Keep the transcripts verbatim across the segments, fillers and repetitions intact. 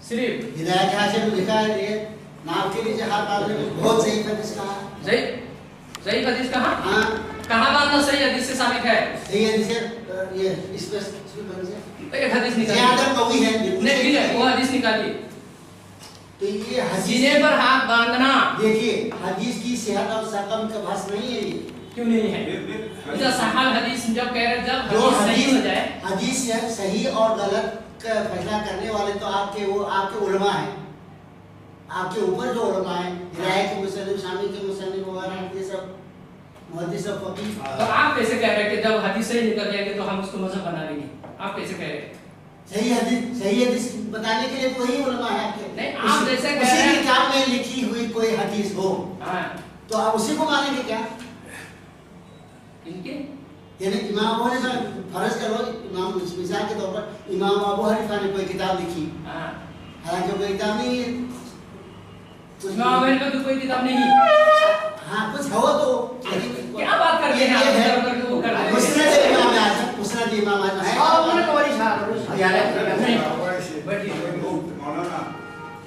सिर्फ हिदायत हासिल में लिखा है ये, नाव के नीचे हाथ डालने में बहुत सही हदीस कहा। सही सही हदीस कहा। हाँ। कहाँ बांधना सही हदीस से साबित है? सही हदीस है, अ, ये इस पर इसमें कौन से? तो एक हदीस निकालिए। ज्यादा कवि है, बिल्कुल नहीं, सही ठीक है, है। वो हदीस निकालिए। तो ये हदीस सीने पर हाथ बांधना। देखिए, हदीस की सेहत और सकम का बहस नहीं है ये। क्यों नहीं है? इधर सहाल हदीस जब कह रहे, जब जो हदीस सही हो हदीस जाए। हदीस से सही और गलत का फैसला करने वाले तो आपके, वो आपके उलमा हैं। आपके ऊपर जो उलमा हैं, हिदायत के मुसन्निफ, शामी के मुसन्निफ वगैरह, ये सब मुहद्दिस और फकीह। तो आप कैसे कह रहे हैं कि जब हदीस सही निकल जाएंगे तो हम उसको मजहब बना लेंगे? आप कैसे कह रहे हैं? सही हदीस, सही हदीस बताने के लिए तो वही उलमा है आपके। नहीं, आप उसी- जैसे कह उसी रहे हैं। किताब में लिखी हुई कोई हदीस हो, हाँ। तो आप उसी को मानेंगे क्या? इनके यानी इमाम अबू हनीफा, फर्ज करो, इमाम, मिसाल के तौर पर इमाम अबू हनीफा ने कोई किताब लिखी, हाँ। हालांकि वो कोई किताब नहीं है। कुछ इमाम अबू हनीफा की कोई किताब नहीं। हाँ, कुछ हो तो, लेकिन क्या बात करते हैं ये आप? है। इधर उधर वो कर रहे हैं। मुस्नद इमाम आजम, मुस्नद इमाम आजम है। हाँ, उन्होंने तो वही छाप है। यार, नहीं, बैठिए। मौलाना,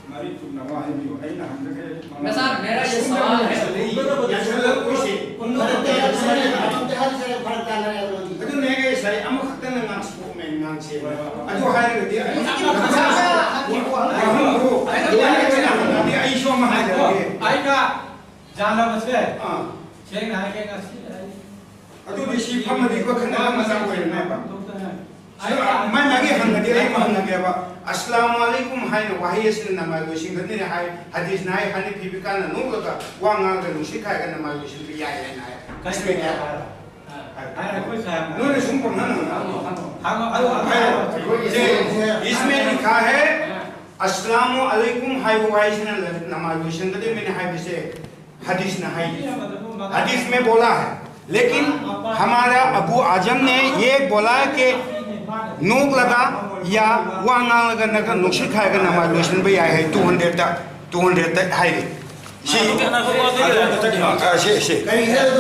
हमारी तो नवाहिब ही हो, है ना, हम जगह मैं साहब, मेरा ये सवाल है। या चलो, कुछ है। फर्क डालना है, फर्क डालना है, फर्क डालना है, फर्क डालना है। ꯑꯗꯨꯅꯦ ꯑꯩ ꯉꯁꯥꯏ ꯑꯃꯈꯛꯇꯪꯅ ꯉꯥꯡꯊꯣꯛꯑꯝꯃꯦ ꯉꯥꯡꯁꯦꯕ꯫ ꯑꯗꯨ ꯍꯥꯏꯔꯒꯗꯤ ꯑꯩ ꯋꯥꯍꯪꯗꯣ ꯑꯗꯨꯃꯥꯏꯅ ꯍꯪꯉꯗꯤ ꯑꯩꯁꯨ ꯑꯃ ꯍꯥꯏꯖꯔꯒꯦ꯫ ꯑꯩꯅ ꯌꯥꯅꯕꯁꯦ ꯑꯥ꯫ ꯁꯦꯡꯅ ꯍꯥꯏꯒꯦ, ꯉꯁꯤ ꯑꯩ ꯑꯗꯨꯗꯤ ꯁꯤ ꯐꯝꯃꯗꯤ ꯑꯩꯈꯣꯏ ꯈꯟꯅꯕ ꯃꯆꯥꯛ ꯑꯣꯏꯔꯅꯦꯕ꯫ ꯍꯟꯗꯣꯛꯇꯅ ꯃꯥꯏ ꯃꯥꯒꯤ ꯍꯪꯉꯗꯤ ꯑꯩ ꯑꯃ ꯍꯪꯉꯒꯦꯕ꯫ ꯑꯁꯂꯥꯃꯨ ꯑꯂꯩꯀꯨꯝ ꯍꯥꯏꯅ ꯋꯥꯍꯩ ꯑꯁꯤꯅ ꯅꯃꯥꯖ ꯂꯣꯏꯁꯤꯟꯒꯅꯤ ꯍꯥꯏ, ꯍꯗꯤꯁꯅ ꯍꯥꯏ, ꯍꯅꯤꯐꯤ ꯐꯤꯀꯥꯅ ꯅꯣꯛꯂꯒ ꯋꯥ ꯉꯥꯡꯂꯒ ꯅꯨꯡꯁꯤꯠ ꯈꯥꯏꯔꯒ ꯅꯃꯥꯖ ꯂꯣꯏꯁꯤꯟꯕ ꯌꯥꯏ ꯍꯥꯏꯅ ꯍꯥꯏ꯫ ꯀꯔꯤ ꯍꯥꯏꯔ? ꯍꯥꯏꯔ ꯑꯩꯈꯣꯏ ꯁꯥꯔ꯫ ꯅꯣꯏꯅ ꯁꯨꯝ ꯄꯪꯍꯪ ꯍꯪꯉꯣ꯫ ꯍꯪꯉꯣ, ꯍꯪꯉꯣ꯫ ꯍꯪꯉꯣ, ꯑꯗꯨ ꯍꯥꯏꯔꯣ꯫ ꯍꯪꯉꯣ꯫ ꯏꯁꯃꯦ ꯂꯤꯈꯥ ꯍꯦ, ꯑꯁꯂꯥꯃꯨ ꯑꯂꯩꯀꯨꯝ ꯍꯥꯏꯕ ꯋꯥꯍꯩꯁꯤꯅ ꯅꯃꯥꯖ ꯂꯣꯏꯁꯤꯟꯒꯗꯕꯅꯤ ꯍꯥꯏꯕꯁꯦ ꯍꯗꯤꯁꯅ ꯍꯥꯏ꯫ ꯍꯗꯤꯁ ꯃꯦ ꯕꯣꯂꯥ ꯍꯦ꯫ लेकिन हमारा अबू आजम ने ये बोला कि नोक लगा या ꯋꯥ ꯉꯥꯡꯂꯒ ꯅꯠꯇ꯭ꯔꯒ ꯅꯨꯡꯁꯤꯠ ꯈꯥꯏꯔꯒ ꯅꯃꯥꯖ ꯂꯣꯏꯁꯤꯟꯕ ꯌꯥꯏ ꯍꯥꯏ꯫ ꯇꯨ ꯍꯟꯗ꯭ꯔꯦꯗꯇ, ꯇꯨ ꯍꯟꯗ꯭ꯔꯦꯗꯇ ꯍꯥꯏꯔꯤ꯫ ꯁꯤ ꯑ, ꯁꯤ, ꯁꯤ꯫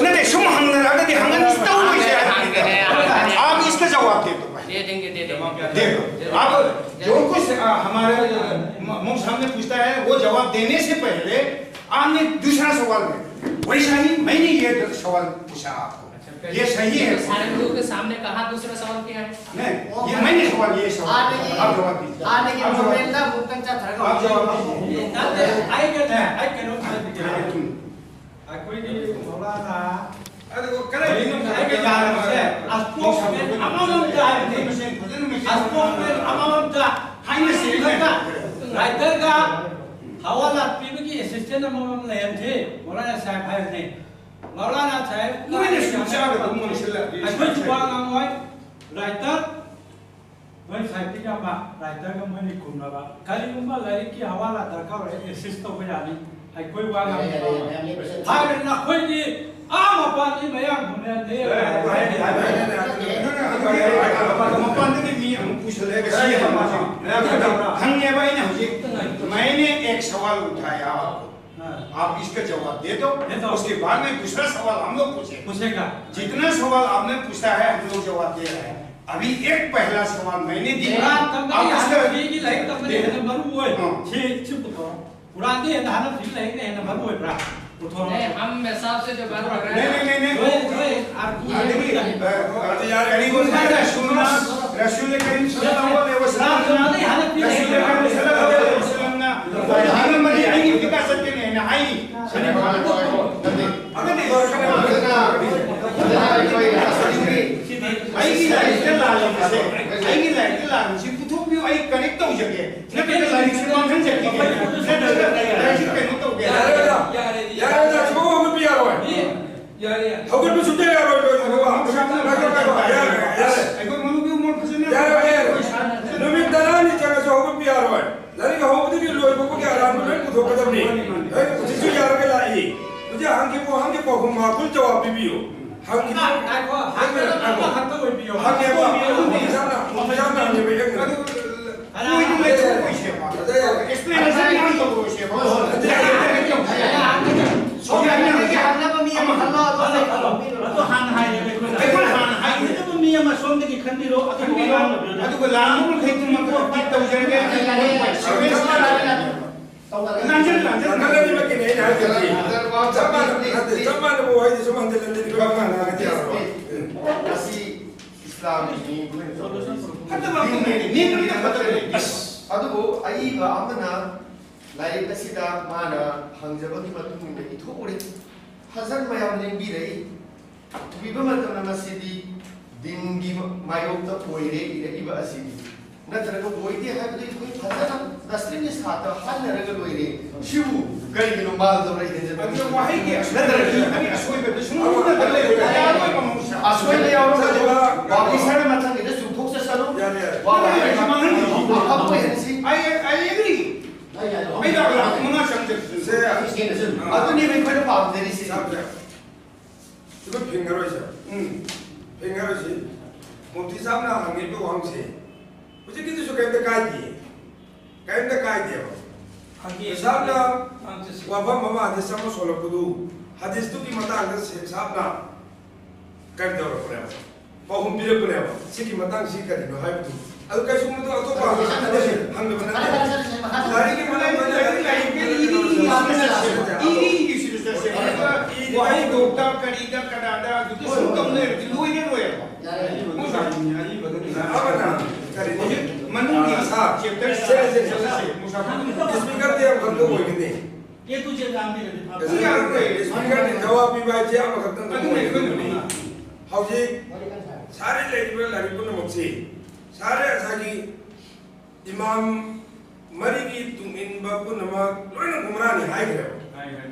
ꯅꯠꯇꯦ, ꯁꯨꯝ ꯍꯪꯅꯔꯛꯑꯒꯗꯤ ꯍꯪꯍꯟ ꯇꯧꯔꯣꯏꯁꯦ ꯍꯥꯏꯕꯅꯤꯗ꯫ आप इसका जवाब दे दो भाई। दे देंगे, दे देंगे। दे दो। आप जो कुछ, आ, हमारे सामने पूछता है, वो जवाब देने से पहले आपने दूसरा सवाल दे, वैसा ही मैंने ये सवाल पूछा आपको, ये सही है? सारे लोगों के सामने कहा दूसरा सवाल क्या है? नहीं, ये मैंने सवाल, ये सवाल आप जवाब दीजिए। आप जवाब दीजिए। आप जवाब दीजिए। ꯑꯩꯈꯣꯏꯒꯤ ꯃꯧꯂꯥꯅꯥ ꯑꯩꯒ ꯌꯥꯔꯕꯁꯦ ꯑꯁꯄꯣꯛꯁꯃꯦꯟ ꯑꯃꯃꯝꯇ ꯍꯥꯏꯕꯅꯤ꯫ ꯑꯁꯄꯣꯛꯁꯃꯦꯟ ꯑꯃꯃꯝꯇ ꯍꯥꯏꯅ ꯁꯤꯈꯛꯇ ꯔꯥꯏꯇꯔꯒ ꯍꯋꯥꯂꯥꯠ ꯄꯤꯕꯒꯤ ꯑꯦꯁꯤꯁꯇꯦꯟ ꯑꯃꯃꯝ ꯂꯩꯍꯟꯁꯤ꯫ ꯃꯧꯂꯥꯅꯥ ꯁꯥꯍꯦꯕ ꯍꯥꯏꯕꯅꯤ꯫ ꯃꯧꯂꯥꯅꯥ ꯁꯥꯍꯦꯕ ꯑꯩꯈꯣꯏꯁꯨ ꯋꯥ ꯉꯥꯡꯉꯣꯏ꯫ ꯔꯥꯏꯇꯔ ꯅꯣꯏ ꯁꯥꯏꯠꯇꯒꯤ ꯑꯃ ꯔꯥꯏꯇꯔꯒ ꯃꯣꯏꯅꯤ ꯈꯨꯝꯅꯕ꯫ ꯀꯔꯤꯒꯨꯝꯕ ꯂꯥꯏꯔꯤꯛꯀꯤ ꯍꯋꯥꯂꯥ ꯗꯔꯀꯥꯔ ꯑꯣꯏꯔꯦ ꯑꯦꯁꯤꯁ ꯇꯧꯕ ꯌꯥꯅꯤ꯫ ꯑꯩꯈꯣꯏ ꯋꯥ ꯉꯥꯡꯕ ꯌꯥꯔꯣꯏ꯫ ꯍꯥꯏꯕꯗꯤ ꯅꯈꯣꯏꯗꯤ ꯑꯥ ꯃꯄꯥꯟꯒꯤ ꯃꯌꯥꯡ ꯈꯨꯝꯅꯗꯦ꯫ ꯃꯄꯥꯟꯗꯒꯤ ꯃꯤ ꯑꯃꯨꯛ ꯄꯨꯁꯜꯂꯛꯑꯒ ꯁꯤ ꯍꯪꯉꯦꯕ ꯑꯩꯅ ꯍꯧꯖꯤꯛ, मैंने एक सवाल उठाया, आप इसका जवाब दे दो। उसके बाद में दूसरा सवाल हम लोग पूछेंगे। पूछेगा। जितना सवाल आपने पूछा है, हम लोग जवाब दे रहे हैं। अभी एक पहला सवाल मैंने दिया। ꯀꯨꯔꯥꯟ ꯇꯝꯕꯒꯤ ꯍꯥꯟꯅ ꯐꯤꯒꯤ ꯂꯥꯏꯔꯤꯛ ꯇꯝꯕꯅ ꯍꯦꯟꯅ ꯃꯔꯨ ꯑꯣꯏ꯫ ꯁꯤ ꯁꯤ ꯄꯨꯊꯣꯔꯛꯑꯣ꯫ ꯀꯨꯔꯥꯟꯗꯤ ꯍꯦꯟꯅ ꯍꯥꯟꯅ ꯐꯤꯒꯤ ꯂꯥꯏꯔꯤꯛꯅ ꯍꯦꯟꯅ ꯃꯔꯨ ꯑꯣꯏꯕ꯭ꯔꯥ? ꯄꯨꯊꯣꯔꯛꯑꯣ꯫ नहीं, हम हिसाब से जो बात कर रहे नहीं, हैं नहीं, नहीं, नहीं। ꯍꯣꯏ, ꯍꯣꯏ, ꯑꯥꯔꯒꯨ ꯇꯧꯕꯤꯒꯅꯨ꯫ रसूल करीम सल्लल्लाहु अलैहि वसल्लम, रसूल करीम सल्लल्लाहु अलैहि वसल्लम ने ꯍꯥꯏꯔꯝꯕꯗꯤ ꯑꯩꯒꯤ ꯐꯤꯀꯥ ꯆꯠꯀꯅꯤ ꯍꯥꯏꯅ ꯍꯥꯏꯔꯤ꯫ ꯑꯩꯒꯤ ꯂꯥꯏꯔꯤꯛꯇ ꯂꯥꯜꯂꯤꯕꯁꯦ, ꯑꯩꯒꯤ ꯂꯥꯏꯔꯤꯛꯇ ꯂꯥꯜꯂꯤꯕꯁꯤ ꯄꯨꯊꯣꯛꯄꯤꯌꯨ, ꯑꯩ ꯀꯔꯦꯛ ꯇꯧꯖꯒꯦ꯫ ꯅꯠꯇ꯭ꯔꯒ ꯂꯥꯏꯔꯤꯛꯁꯤ ꯃꯥꯡꯍꯟꯖꯈꯤꯒꯦ, ꯅꯠꯇ꯭ꯔꯒ ꯂꯥꯏꯔꯤꯛꯁꯤ ꯀꯩꯅꯣ ꯇꯧꯒꯦ꯫ ꯌꯥꯔꯦꯗ, ꯌꯥꯔꯦꯗ, ꯁꯤꯒꯨꯝꯕ ꯍꯧꯒꯠꯄ ꯌꯥꯔꯣꯏ꯫ ꯌꯥꯔꯦ, ꯌꯥꯔꯦ꯫ ꯍꯧꯒꯠꯄ ꯁꯨꯡꯌꯥ ꯌꯥꯔꯣꯏ, ꯂꯣꯏ꯫ ꯌꯥꯔꯦ, ꯌꯥꯔꯦ, ꯌꯥꯔꯦ꯫ ꯑꯩꯈꯣꯏ ꯃꯔꯨꯞꯀꯤ ꯃꯣꯠ ꯐꯖꯅ ꯌꯥꯔꯦ, ꯌꯥꯔꯦ꯫ ꯅꯨꯃꯤꯠ ꯇꯔꯥꯅꯤ ꯆꯪꯉꯁꯨ ꯍꯧꯒꯠꯄ ꯌꯥꯔꯣꯏ꯫ ꯂꯥꯏꯔꯤꯛ ꯍꯧꯕꯗꯒꯤ ꯂꯣꯏꯕ ꯐꯥꯎꯒꯤ ꯑꯔꯥꯟꯕ ꯂꯣꯏ ꯄꯨꯊꯣꯛꯀꯗꯕꯅꯤ꯫ ꯑꯩ ꯍꯧꯖꯤꯛꯁꯨ ꯌꯥꯔꯒ ꯂꯥꯛꯏ꯫ ꯍꯧꯖꯤꯛ ꯍꯪꯈꯤꯕ ꯋꯥꯍꯪꯒꯤ ꯄꯥꯎꯈꯨꯝ ꯃꯥꯀꯨꯜ ꯖꯋꯥꯕ ꯄꯤꯕꯤꯌꯨ꯫ ꯍꯪꯈꯤꯕ ꯉꯥꯏꯈꯣ, ꯍꯪꯒꯗꯕ ꯑꯃꯈꯛꯇ ꯑꯣꯏꯕꯤꯌꯣ꯫ ꯍꯪꯉꯦꯕ, ꯑꯣꯐꯤꯁꯥꯔꯅ, ꯑꯣꯐꯤꯁꯥꯔꯅ ꯍꯪꯉꯦꯕ, ꯑꯩ ꯍꯪꯉꯦꯕ꯫ ꯃꯣꯏꯗꯤ ꯂꯩꯊꯣꯛꯑꯣꯏꯁꯦꯕ꯫ ꯑꯦꯛꯁꯄ꯭ꯂꯦꯅꯦꯁꯟ ꯌꯥꯝ ꯇꯧꯔꯣꯏꯁꯦꯕ꯫ ꯁꯣꯝꯗꯒꯤ ꯍꯪꯅꯕ ꯃꯤ ꯑꯃ ꯈꯜꯂꯣ, ꯑꯗꯨꯒ ꯂꯩꯈꯠꯂꯣ꯫ ꯑꯗꯣ ꯍꯥꯟꯅ ꯍꯥꯏꯔꯦꯕ ꯑꯩꯈꯣꯏꯅ꯫ ꯑꯩꯈꯣꯏꯅ ꯍꯥꯟꯅ ꯍꯥꯏꯈꯤꯕꯗꯣ꯫ ꯑꯗꯨꯕꯨ ꯃꯤ ꯑꯃ ꯁꯣꯝꯗꯒꯤ ꯈꯟꯕꯤꯔꯣ, ꯑꯗꯨꯒ ꯋꯥ ꯉꯥꯡꯅꯕꯤꯌꯨ꯫ ꯑꯗꯨꯒ ꯂꯥꯟꯕ ꯃꯈꯩꯗꯨꯃꯛ ꯇꯧꯖꯔꯒꯦ꯫ ꯅꯥꯀꯜ ꯑꯅꯤꯃꯛꯀꯤꯅꯦ ꯑꯩꯅ ꯍꯥꯏꯖꯔꯤꯁꯦ꯫ ꯆꯞ ꯃꯥꯟꯅꯕ ꯅꯠꯇꯦ, ꯆꯞ ꯃꯥꯟꯅꯕ ꯋꯥꯍꯩꯗꯤ ꯁꯨꯝ ꯍꯟꯖꯤꯟ ꯍꯟꯖꯤꯟ ꯏꯕ ꯉꯥꯡꯉꯒꯗꯤ ꯌꯥꯔꯣꯏ꯫ ꯎꯝ꯫ ꯃꯁꯤ ꯏꯁꯂꯥꯝꯒꯤ ꯐꯠꯇꯕ ꯑꯃ ꯂꯩꯔꯦ, ꯅꯦꯝꯕꯅꯤꯅ ꯐꯠꯇꯕ ꯂꯩꯇꯦ꯫ ꯑꯁ꯫ ꯑꯗꯨꯕꯨ ꯑꯏꯕ ꯑꯃꯅ ꯂꯥꯏꯔꯤꯛ ꯑꯁꯤꯗ ꯃꯥꯅ ꯍꯪꯖꯕꯒꯤ ꯃꯇꯨꯡ ꯏꯟꯅ ꯏꯊꯣꯛꯎꯔꯦ꯫ ꯐꯖꯅ ꯃꯌꯥꯝ ꯂꯦꯡꯕꯤꯔꯛꯏ꯫ ꯏꯕ ꯃꯇꯝꯗ ꯃꯁꯤꯗꯤ ꯗꯤꯟꯒꯤ ꯃꯥꯌꯣꯛꯇ ꯑꯣꯏꯔꯦ ꯏꯔꯛꯏꯕ ꯑꯁꯤꯗꯤ꯫ ꯅꯠꯇ꯭ꯔꯒ ꯑꯣꯏꯗꯦ ꯍꯥꯏꯕꯗꯨ ꯑꯩꯈꯣꯏ ꯐꯖꯅ ꯇꯁꯂꯤꯝꯒꯤ ꯁꯥꯠꯇ ꯍꯥꯏꯅꯔꯒ ꯂꯣꯏꯔꯦ꯫ ꯁꯤꯕꯨ ꯀꯔꯤꯒꯤꯅꯣ ꯃꯥꯜ ꯇꯧꯔꯛꯏ ꯍꯥꯏꯖꯕ? ꯑꯗꯨꯅ ꯋꯥꯍꯩꯒꯤ ꯑꯁꯣꯏꯕ, ꯅꯠꯇ꯭ꯔꯒ ꯏꯕꯒꯤ ꯑꯁꯣꯏꯕꯗꯨ ꯁꯨꯝ ꯎꯠꯂꯒ ꯂꯩꯕ ꯌꯥꯔꯣꯏꯕ ꯃꯍꯧꯁꯥ꯫ ꯑꯁꯣꯏꯕ ꯌꯥꯎꯔꯒꯁꯨ ꯄꯥꯕ꯭ꯂꯤꯁꯔꯅ ꯃꯊꯪꯒꯤꯗ ꯆꯨꯝꯊꯣꯛꯆꯁꯅꯨ꯫ ꯌꯥꯔꯦ, ꯌꯥꯔꯦ꯫ ꯋꯥꯍꯩ ꯑꯗꯨꯅ ꯑꯩꯁꯨ ꯃꯥꯡꯍꯟꯗꯦ꯫ ꯑꯐꯕ ꯑꯣꯏꯍꯟꯁꯤ꯫ I, I agree꯫ ꯑꯩ ꯂꯥꯛ, ꯂꯥꯛ ꯃꯉꯥ ꯆꯪꯖꯒꯦ꯫ ꯁꯦ꯫ ꯑꯗꯨꯅꯦꯕ ꯑꯩꯈꯣꯏꯅ ꯄꯥꯝꯖꯔꯤꯁꯤ꯫ ꯁꯥꯔ, ꯁꯤꯕꯨ ꯐꯤꯡꯉꯔꯣꯏꯁꯦ꯫ ꯎꯝ꯫ ꯐꯤꯡꯉꯔꯣꯏꯁꯤ꯫ ꯃꯨꯐꯇꯤ ꯁꯥꯍꯕꯅ ꯍꯪꯉꯤꯕ ꯋꯥꯍꯪꯁꯦ ꯍꯧꯖꯤꯛꯀꯤꯗꯨꯁꯨ ꯀꯩꯝꯇ ꯀꯥꯏꯗꯦ꯫ ꯀꯩꯝꯇ ꯀꯥꯏꯗꯦꯕ꯫ ꯍꯪꯉꯤ꯫ ꯁꯥꯍꯕꯅ ꯍꯪꯉꯤ꯫ ꯋꯥꯐꯝ ꯑꯃ ꯍꯗꯤꯁ ꯑꯃ ꯁꯣꯜꯂꯛꯄꯗꯨ ꯍꯗꯤꯁꯇꯨꯒꯤ ꯃꯇꯥꯡꯗ ꯁꯦ-, ꯁꯥꯍꯕꯅ ꯀꯔꯤ ꯇꯧꯔꯛꯄꯅꯦꯕ? ꯄꯥꯎꯈꯨꯝ ꯄꯤꯔꯛꯄꯅꯦꯕ꯫ ꯁꯤꯒꯤ ꯃꯇꯥꯡꯁꯤ ꯀꯔꯤꯅꯣ ꯍꯥꯏꯕꯗꯨ꯫ ꯑꯗꯨ ꯀꯩꯁꯨꯝꯕꯗꯣ ꯑꯇꯣꯞꯄ ꯍꯪꯗꯕ ꯅꯠꯇꯦ꯫ ꯂꯥꯏꯔꯤꯛꯀꯤ ꯃꯅꯨꯡꯗ ꯂꯥꯏꯔꯤꯛ ꯂꯥꯏꯔꯤꯛ ꯏꯔꯤꯒꯤꯁꯤꯗ ꯆꯠꯁꯦ꯫ ꯋꯥꯍꯩ ꯗꯣꯛꯇ ꯀꯔꯤꯗ ꯀꯅꯥꯗ ꯑꯗꯨꯗ ꯁꯨꯝ ꯇꯧ ꯂꯩꯔꯗꯤ ꯂꯣꯏꯔꯔꯣꯏꯕ꯫ ꯑꯃꯅ ꯀꯔꯤ? ꯍꯧꯖꯤꯛ ꯃꯅꯨꯡꯒꯤ ꯆꯦꯞꯇꯔ ꯁꯦ, ꯁꯦ, ꯁꯦ, ꯁꯦ꯫ ꯏꯁꯄꯤꯀꯔꯗꯤ ꯑꯃꯈꯛꯇ ꯑꯣꯏꯒꯅꯤ꯫ ꯏꯁꯄꯤꯀꯔꯗꯤ ꯖꯋꯥꯕ ꯄꯤꯕ ꯍꯥꯏꯁꯦ ꯑꯃꯈꯛꯇꯪ ꯑꯣꯏꯒꯅꯤ꯫ ꯍꯧꯖꯤꯛ ꯁꯥꯔꯦ ꯂꯩꯔꯤꯕ ꯂꯥꯏꯔꯤꯛ ꯄꯨꯝꯅꯃꯛꯁꯤ, ꯁꯥꯔꯦ ꯉꯁꯥꯏꯒꯤ ꯏꯃꯥꯝ ꯃꯔꯤꯒꯤ ꯇꯨꯡ ꯏꯟꯕ ꯄꯨꯝꯅꯃꯛ ꯂꯣꯏꯅ ꯒꯨꯝꯔꯥꯅꯤ ꯍꯥꯏꯈ꯭ꯔꯦꯕ꯫ ꯍꯥꯏꯈ꯭ꯔꯦ꯫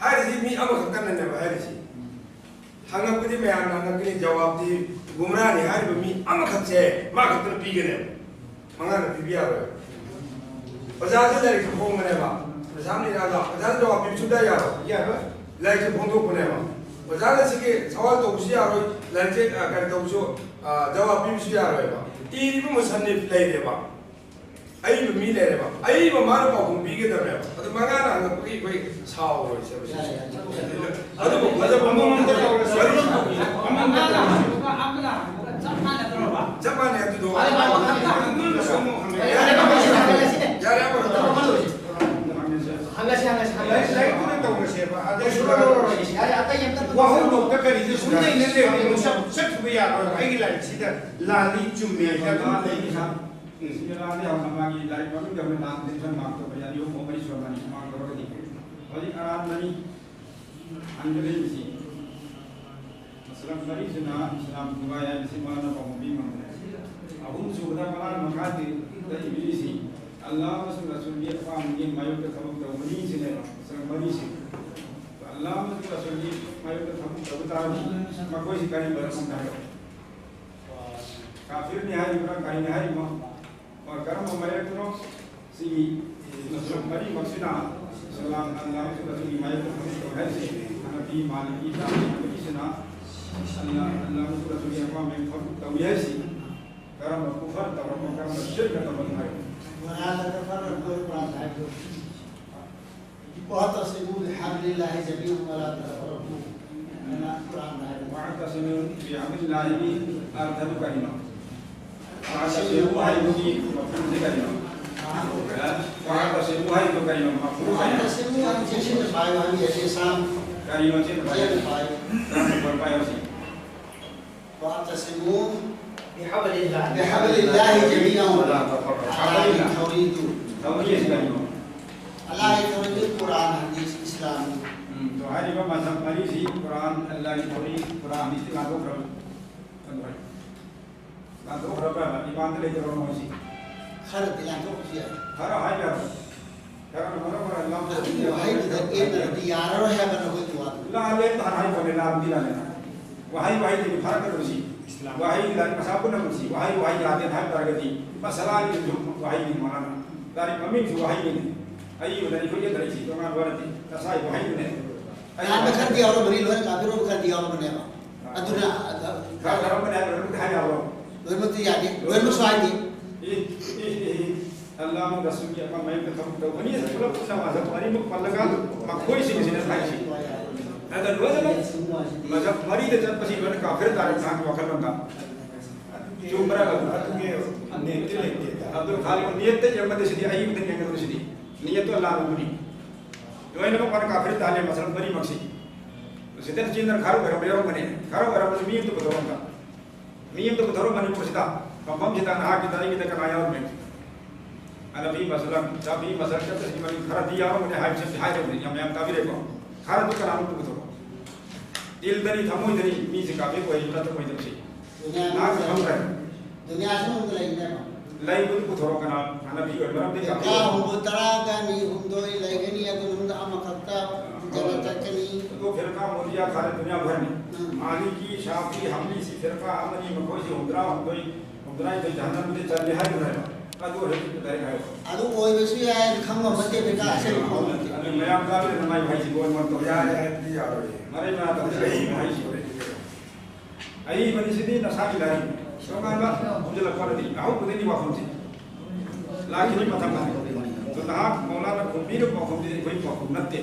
ꯍꯥꯏꯔꯤꯁꯤ ꯃꯤ ꯑꯃꯈꯛꯇꯅꯅꯦꯕ ꯍꯥꯏꯔꯤꯁꯤ꯫ ꯍꯪꯉꯛꯄꯗꯤ ꯃꯌꯥꯝꯅ ꯍꯪꯉꯛꯀꯅꯤ, ꯖꯋꯥꯕꯇꯤ ꯒꯨꯝꯔꯥꯅꯤ ꯍꯥꯏꯔꯤꯕ ꯃꯤ ꯑꯃꯈꯛꯁꯦ ꯃꯥ ꯈꯛꯇꯅ ꯄꯤꯒꯅꯦꯕ꯫ ꯃꯉꯥꯅ ꯄꯤꯕ ꯌꯥꯔꯣꯏ꯫ ꯑꯣꯖꯥꯁꯦ ꯂꯥꯏꯔꯤꯛꯁꯦ ꯐꯣꯡꯕꯅꯦꯕ꯫ ꯑꯣꯖꯥ ꯃꯤꯔꯥꯗ ꯑꯣꯖꯥꯅ ꯖꯋꯥꯕ ꯄꯤꯕ ꯁꯨꯡꯌꯥ ꯌꯥꯔꯣꯏ꯫ ꯌꯥꯔꯣꯏ꯫ ꯂꯥꯏꯔꯤꯛꯁꯦ ꯐꯣꯡꯗꯣꯛꯄꯅꯦꯕ꯫ ꯑꯣꯖꯥꯅ ꯁꯤꯒꯤ ꯁꯋꯥꯜ ꯇꯧꯕꯁꯨ ꯌꯥꯔꯣꯏ, ꯂꯥꯏꯔꯤꯛꯁꯦ, ꯑ, ꯀꯔꯤ ꯇꯧꯕꯁꯨ, ꯑ, ꯖꯋꯥꯕ ꯄꯤꯕꯁꯨ ꯌꯥꯔꯣꯏꯕ꯫ ꯏꯔꯤꯕ ꯃꯨꯁꯟꯅꯤꯐ ꯂꯩꯔꯦꯕ꯫ ꯑꯏꯕ ꯃꯤ ꯂꯩꯔꯦꯕ꯫ ꯑꯏꯕ ꯃꯥꯅ ꯄꯥꯎꯈꯨꯝ ꯄꯤꯒꯗꯕꯅꯦꯕ꯫ ꯑꯗꯨ ꯃꯉꯥꯅ ꯍꯪꯉꯛꯄꯒꯤ ꯑꯩꯈꯣꯏ ꯁꯥꯎꯔꯣꯏꯁꯦꯕ ꯁꯤꯁꯦ꯫ ꯌꯥꯔꯦ, ꯌꯥꯔꯦ꯫ ꯑꯗꯨꯕꯨ ꯐꯖꯕ ꯑꯃꯃꯝꯗ ꯇꯧꯔꯁꯤ꯫ ꯋꯥꯔꯤ ꯁꯥꯕ꯫ ꯑꯃꯃꯝꯗ ꯇꯧꯔꯁꯤ꯫ ꯆꯞ ꯃꯥꯟꯅꯩ ꯑꯗꯨꯗꯣ꯫ ꯌꯥꯔꯦ, ꯑꯃꯈꯛꯇꯪ꯫ ꯌꯥꯔꯦ, ꯑꯃꯈꯛꯇꯪ꯫ ꯂꯥꯏꯔꯤꯛꯁꯤꯗ ꯂꯥꯜꯂꯤ ꯆꯨꯝꯃꯦ ꯍꯥꯏꯅ ꯑꯗꯨꯝ ꯂꯩꯔꯤ ꯁꯥ꯫ ꯎꯝ꯫ ꯁꯤꯗ ꯂꯥꯜꯂꯤ ꯍꯧꯅ ꯃꯥꯒꯤ ꯂꯥꯏꯔꯤꯛ ꯃꯃꯤꯡꯗ ꯑꯣꯏꯅ ꯂꯥꯟ ꯇꯦꯟꯁꯟ ꯃꯥꯔꯛ ꯇꯧꯕ ꯌꯥꯅꯤ, ꯑꯍꯨꯝ ꯃꯔꯤ ꯁꯨꯔꯝꯃꯅꯤ ꯃꯥꯔꯛ ꯇꯧꯔꯒꯗꯤ꯫ ꯍꯧꯖꯤꯛ ꯑꯔꯥꯟꯕꯅꯤ꯫ ꯍꯟꯒꯗꯣꯏꯕꯁꯤ ꯃꯁꯂꯛ ꯃꯔꯤꯁꯤꯅ ꯏꯁꯂꯥꯝ ꯊꯨꯒꯥꯏ ꯍꯥꯏꯕꯁꯤ ꯃꯥꯅ ꯄꯥꯎꯈꯨꯝ ꯄꯤ ꯉꯝꯗ꯭ꯔꯦ꯫ ꯑꯍꯨꯝꯁꯨꯕꯗ ꯃꯥꯅ ꯃꯈꯥꯗ ꯏꯕꯤꯔꯤꯁꯤ ꯑꯜꯂꯥꯍ ꯑꯃꯁꯨꯡ ꯔꯁꯨꯜꯒꯤ ꯑꯄꯥꯝꯕꯒꯤ ꯃꯥꯌꯣꯛꯇ ꯊꯕꯛ ꯇꯧꯕꯅꯤ ꯁꯤꯅꯦꯕ꯫ ꯃꯁꯂꯛ ꯃꯔꯤꯁꯤ ꯑꯜꯂꯥꯍ ꯑꯃꯁꯨꯡ ꯔꯁꯨꯜꯒꯤ ꯃꯥꯌꯣꯛꯇ ꯊꯕꯛ ꯇꯧꯕ ꯇꯥꯔꯗꯤ ꯃꯈꯣꯏꯁꯤ ꯀꯔꯤ ꯃꯔꯝ ꯍꯥꯏꯔꯣ? ꯀꯥꯐꯤꯔꯅꯤ ꯍꯥꯏꯔꯤꯕ꯭ꯔꯥ ꯀꯔꯤꯅꯤ ꯍꯥꯏꯔꯤꯕꯅꯣ? ꯀꯔꯝꯕ ꯃꯥꯌꯣꯛꯇꯅꯣ? ꯁꯤꯒꯤ ꯃꯔꯤꯃꯛꯁꯤꯅ ꯁꯂꯥꯝ ꯑꯜꯂꯥꯍ ꯑꯃꯁꯨꯡ ꯃꯥꯌꯣꯛꯇ ꯊꯕꯛ ꯇꯧꯏ ꯍꯥꯏꯁꯦ꯫ ꯍꯅꯐꯤ, ꯃꯥꯂꯤꯀꯤ, ꯁꯥꯐꯤ ꯃꯔꯤꯁꯤꯅ ꯑꯜꯂꯥꯍ ꯑꯜꯂꯥꯍ ꯑꯃꯁꯨꯡ ꯔꯁꯨꯜꯒꯤ ꯑꯄꯥꯝꯕ ꯊꯕꯛ ꯇꯧꯏ ꯍꯥꯏꯁꯤ꯫ ꯀꯔꯝꯕ ꯀꯨꯐꯔ ꯇꯧꯔꯝꯕ, ꯀꯔꯝꯕ ꯁꯤꯔꯀ ꯇꯧꯔꯝꯕ ꯍꯥꯏꯕ? ولا تتفرقوا، ꯀꯨꯔꯥꯟ ꯍꯥꯏꯕꯗꯨ꯫ واعتصموا بحبل الله جميعا ولا تفرقوا. ꯑꯗꯨꯅ ꯀꯨꯔꯥꯟ ꯍꯥꯏꯕ꯫ واعتصموا بحبل الله ꯑꯔꯊꯗꯨ ꯀꯔꯤꯅꯣ? واعتصموا ꯍꯥꯏꯕꯒꯤ ꯃꯐꯝꯁꯤ ꯀꯔꯤꯅꯣ? واعتصموا ꯍꯥꯏꯕꯗꯨ ꯀꯔꯤꯅꯣ? ꯃꯐꯝ ꯀꯔꯤꯅꯣ? واعتصموا ꯍꯥꯏꯕ ꯆꯦꯛꯁꯤꯟꯅ ꯄꯥꯏꯌꯨ ꯍꯥꯏꯕ ꯌꯥꯗꯦ, ꯁꯥꯝ꯫ ꯀꯔꯤꯅꯣ ꯆꯦꯛꯁꯤꯟꯅ ꯄꯥꯏꯌꯨ? ꯆꯦꯛꯁꯤꯟꯅ ꯄꯥꯏꯌꯨ꯫ ꯀꯔꯝꯕ ꯄꯣꯠ ꯄꯥꯏꯌꯨ ꯁꯤ? واعتصموا بحبل الله. بحبل الله جميعا. ولا تفرقوا. ꯑꯜꯂꯥꯍꯒꯤ ꯊꯧꯔꯤꯗꯨ꯫ ꯊꯧꯔꯤ ꯑꯁꯤ ꯀꯔꯤꯅꯣ? ꯑꯜꯂꯥꯍꯒꯤ ꯊꯧꯔꯤꯗꯨ ꯀꯨꯔꯥꯟ, ꯍꯗꯤꯁ, ꯏꯁꯂꯥꯝ꯫ ꯎꯝ, ꯑꯗꯣ ꯍꯥꯏꯔꯤꯕ ꯃꯊꯛ ꯃꯔꯤꯁꯤ ꯀꯨꯔꯥꯟ, ꯑꯜꯂꯥꯍꯒꯤ ꯊꯧꯔꯤ, ꯀꯨꯔꯥꯟ, ꯍꯗꯤꯁꯇ ꯂꯥꯟꯊꯣꯛꯈ꯭ꯔꯕꯅꯤ꯫ ꯂꯥꯟꯊꯣꯛꯈ꯭ꯔꯕ꯭ꯔꯕ? ꯏꯃꯥꯟꯗ ꯂꯩꯇ꯭ꯔꯕ ꯃꯣꯏꯁꯤ? ꯈꯔꯗꯤ ꯂꯥꯟꯊꯣꯛꯄꯁꯨ ꯌꯥꯏ꯫ ꯈꯔ ꯍꯥꯏꯕ ꯌꯥꯕ? ꯈꯔ ꯃꯔꯝ ꯑꯣꯏꯔꯒ ꯂꯥꯟꯊꯣꯛꯄꯁꯨ ꯑꯗꯨꯒꯤ ꯌꯥꯏ꯫ ꯋꯥꯍꯩꯗꯨꯗ ꯑꯦꯟꯅꯔꯗꯤ ꯌꯥꯔꯔꯣꯏ ꯍꯥꯏꯕ ꯅꯈꯣꯏꯒꯤ ꯋꯥꯗꯨ꯫ ꯂꯥꯜꯂꯦ ꯍꯥꯟꯅ ꯍꯥꯏꯕꯅꯦ, ꯂꯥꯟꯕꯗꯤ ꯂꯥꯜꯂꯦ꯫ ꯋꯥꯍꯩ ꯋꯥꯍꯩꯗꯒꯤ ꯐꯥꯔꯛꯀꯗꯕꯁꯤ꯫ ꯏꯁꯂꯥꯝ꯫ ꯋꯥꯍꯩꯒꯤ ꯂꯥꯏꯔꯤꯛ ꯃꯁꯥ ꯄꯨꯝꯅꯃꯛꯁꯤ ꯋꯥꯍꯩ ꯋꯥꯍꯩ ꯌꯥꯗꯦ ꯍꯥꯏꯕ ꯇꯥꯔꯒꯗꯤ ꯃꯁꯥꯂꯥꯒꯤ ꯋꯥꯍꯩꯅꯤ ꯃꯉꯥꯅ꯫ ꯂꯥꯏꯔꯤꯛ ꯃꯃꯤꯡꯁꯨ ꯋꯥꯍꯩꯅꯤ꯫ ꯑꯏꯕꯗ ꯑꯩꯈꯣꯏ ꯌꯦꯛꯇꯔꯛꯏꯁꯤ ꯇꯣꯉꯥꯟꯕ ꯋꯥ ꯅꯠꯇꯦ꯫ ꯅꯁꯥꯒꯤ ꯋꯥꯍꯩꯗꯨꯅꯦ꯫ ꯑꯩ ꯂꯥꯟꯕ ꯈꯔꯗꯤ ꯌꯥꯎꯔꯝꯒꯅꯤ, ꯂꯣꯏꯅ ꯀꯥꯐꯤꯔ ꯑꯣꯏꯕ ꯈꯔꯗꯤ ꯌꯥꯎꯔꯝꯒꯅꯦꯕ꯫ ꯑꯗꯨꯅ, ꯑ, ꯈꯔ ꯌꯥꯎꯔꯝꯒꯅꯤ ꯍꯥꯏꯕ ꯂꯣꯏꯅꯃꯛꯇꯤ ꯍꯥꯏ ꯌꯥꯕ꯭ꯔꯣ? ꯂꯣꯏꯅꯃꯛꯇꯤ ꯌꯥꯗꯦ, ꯂꯣꯏꯅꯃꯛꯁꯨ ꯍꯥꯏꯗꯦ꯫ ꯑꯦ, ꯑꯦ, ꯑꯦ, ꯑꯦ꯫ ꯑꯜꯂꯥꯍ ꯑꯃꯁꯨꯡ ꯔꯁꯨꯜꯒꯤ ꯑꯄꯥꯝꯕ ꯃꯥꯌꯣꯛꯇ ꯊꯕꯛ ꯇꯧꯒꯅꯤ꯫ ꯄꯨꯂꯞ ꯄꯨꯟꯅ ꯃꯥꯁꯦ ꯃꯔꯤꯃꯛ ꯄꯜꯂꯒ ꯃꯈꯣꯏꯁꯤꯡꯁꯤꯅ ꯍꯥꯏꯁꯤ꯫ ꯑꯗ ꯂꯣꯏꯅꯃꯛ ꯃꯥꯁꯦ ꯃꯔꯤꯗ ꯆꯠꯄꯁꯤ ꯂꯣꯏꯅ ꯀꯥꯐꯤꯔ ꯇꯥꯔꯦ ꯅꯍꯥꯛꯀꯤ ꯋꯥꯈꯜꯂꯣꯟꯗ꯫ ꯆꯨꯝꯕ꯭ꯔꯥ? ꯑꯗꯨꯒꯤ ꯅꯤꯌꯠꯇꯤ ꯂꯩꯇꯦ꯫ ꯑꯕꯗꯨꯜ ꯈꯥꯂꯤꯛ ꯅꯤꯌꯠꯇ ꯌꯦꯡꯕꯗ ꯁꯤꯗꯤ ꯑꯏꯕꯗ ꯌꯦꯡꯒꯗꯕ ꯁꯤꯗꯤ꯫ ꯅꯤꯌꯠꯇꯨ ꯑꯜꯂꯥꯍ ꯑꯃꯅꯤ꯫ ꯂꯣꯏꯅꯃꯛ ꯃꯥꯅ ꯀꯥꯐꯤꯔ ꯇꯥꯍꯜꯂꯦ ꯃꯁꯂꯛ ꯃꯔꯤꯃꯛꯁꯤ꯫ ꯁꯤꯗ ꯆꯦꯟꯗꯅ ꯈꯔ ꯑꯣꯏꯔꯝꯕ ꯌꯥꯎꯔꯝꯒꯅꯤ꯫ ꯈꯔ ꯑꯣꯏꯔꯝꯕꯁꯨ ꯃꯤ ꯑꯃꯇ ꯄꯨꯊꯣꯛꯂꯝꯕ꯫ ꯃꯤ ꯑꯝꯇ ꯄꯨꯊꯣꯔꯛꯑꯣ ꯃꯅꯤꯄꯨꯔꯁꯤꯗ, ꯐꯝꯐꯝꯁꯤꯗ ꯅꯍꯥꯛꯀꯤꯗ ꯑꯩꯒꯤꯗ ꯀꯅꯥ ꯌꯥꯎꯔꯝꯃꯦ? ꯍꯅꯐꯤ ꯃꯁꯂꯛ, ꯁꯥꯐꯤ ꯃꯁꯂꯛ ꯆꯠꯄꯁꯤꯒꯤ ꯃꯃꯤꯡ ꯈꯔꯗꯤ ꯌꯥꯎꯔꯝꯒꯅꯤ ꯍꯥꯏꯕꯁꯤ ꯑꯝꯇ ꯍꯥꯏꯔꯕꯅꯤ, ꯌꯥꯝ ꯃꯌꯥꯝ ꯇꯥꯕꯤꯔꯦꯀꯣ? ꯈꯔꯗꯨ ꯀꯅꯥꯅꯣ ꯑꯝꯇ ꯄꯨꯊꯣꯔꯛꯑꯣ꯫ ꯗꯤꯜꯗꯅꯤ, ꯊꯃꯣꯏꯗꯅꯤ ꯃꯤꯁꯤ ꯀꯥꯐꯤꯔ ꯑꯣꯏꯔꯤꯕ꯭ꯔꯥ ꯅꯠꯇ꯭ꯔ ꯑꯣꯏꯗꯕꯁꯤ꯫ ꯗꯨꯅꯤꯌꯥ ꯅꯍꯥꯛ ꯃꯅꯨꯡꯗ ꯈꯪꯗ꯭ꯔꯦ꯫ ꯂꯩ-, ꯗꯨꯅꯤꯌꯥꯁꯤ ꯃꯅꯨꯡꯗ ꯂꯩꯔꯤꯅꯦꯕ꯫ ꯂꯩꯕꯗꯨ ꯄꯨꯊꯣꯔꯛꯑꯣ ꯀꯅꯥ? ꯍꯅꯐꯤ ꯑꯣꯏꯕ ꯃꯔꯝꯗꯤ ꯐꯤꯔꯀꯥ ꯀꯥꯐꯤꯔ ꯑꯣꯏꯕ꯫ ꯍꯨꯝꯐꯨ ꯇꯔꯥꯒ ꯑꯅꯤ, ꯍꯨꯝꯗꯣꯏ ꯂꯩꯒꯅꯤ, ꯑꯗꯨ ꯃꯅꯨꯡꯗ ꯑꯃꯈꯛꯇ ꯖꯅ ꯆꯠꯀꯅꯤ꯫ ꯑꯗꯣ ꯐꯤꯔꯀꯥ ꯃꯣꯗꯤꯌꯥ ꯈꯥꯂꯦ ꯗꯨꯅꯤꯌꯥ ꯚꯔꯅꯤ꯫ ꯎꯝ꯫ ꯃꯥꯂꯤꯀꯤ, ꯁꯥꯐꯤ, ꯍꯝꯂꯤꯁꯤ ꯐꯤꯔꯀꯥ ꯑꯃꯅꯤ, ꯃꯈꯣꯏꯁꯤ ꯍꯨꯝꯗ꯭ꯔꯥ ꯍꯨꯝꯗꯣꯏ, ꯍꯨꯝꯗ꯭ꯔꯥ ꯅꯤꯊꯣꯏ ꯖꯍꯟꯅꯝꯗ ꯆꯜꯂꯤ ꯍꯥꯏꯕ꯭ꯔꯥ ꯍꯥꯏꯕ? ꯑꯗꯨ ꯍꯧꯖꯤꯛ ꯗꯥꯏꯔꯦꯛ ꯍꯥꯏꯌꯨ꯫ ꯑꯗꯨ ꯑꯣꯏꯕꯁꯨ ꯌꯥꯏ, ꯈꯪꯕ ꯅꯠꯇꯦ, ꯐꯤꯔꯀꯥ ꯑꯁꯦꯡꯕ ꯈꯪꯕ ꯅꯠꯇꯦ꯫ ꯑꯗꯨ ꯃꯌꯥꯝ ꯇꯥꯕꯤꯔꯦ, ꯅꯃꯥꯏ ꯍꯥꯏꯁꯤ ꯒꯣꯜ ꯃꯣꯟ ꯇꯧ ꯌꯥꯔꯦ꯫ ꯌꯥꯔꯦ, ꯑꯗꯨꯗꯤ ꯌꯥꯔꯣꯏꯌꯦ꯫ ꯃꯔꯩ ꯃꯔꯥ ꯇꯧꯗꯦ, ꯑꯍꯩꯕ ꯍꯥꯏꯁꯤ꯫ ꯑꯍꯩꯕꯅꯤ ꯁꯤꯗꯤ ꯅꯁꯥꯒꯤ ꯂꯥꯏꯔꯤꯛ꯫ ꯇꯣꯉꯥꯟꯕ ꯍꯧꯖꯤꯜꯂꯛꯄꯗꯗꯤ ꯑꯍꯧꯕꯗꯒꯤ ꯋꯥꯐꯝꯁꯤ ꯂꯥꯛꯈꯤꯕ ꯃꯇꯝ ꯑꯗꯨ ꯅꯍꯥꯛ ꯃꯧꯂꯥꯅ ꯈꯨꯝꯕꯤꯔꯤꯕ ꯄꯥꯎꯈꯨꯝꯗꯤ ꯑꯩꯈꯣꯏ ꯄꯥꯎꯈꯨꯝ ꯅꯠꯇꯦ꯫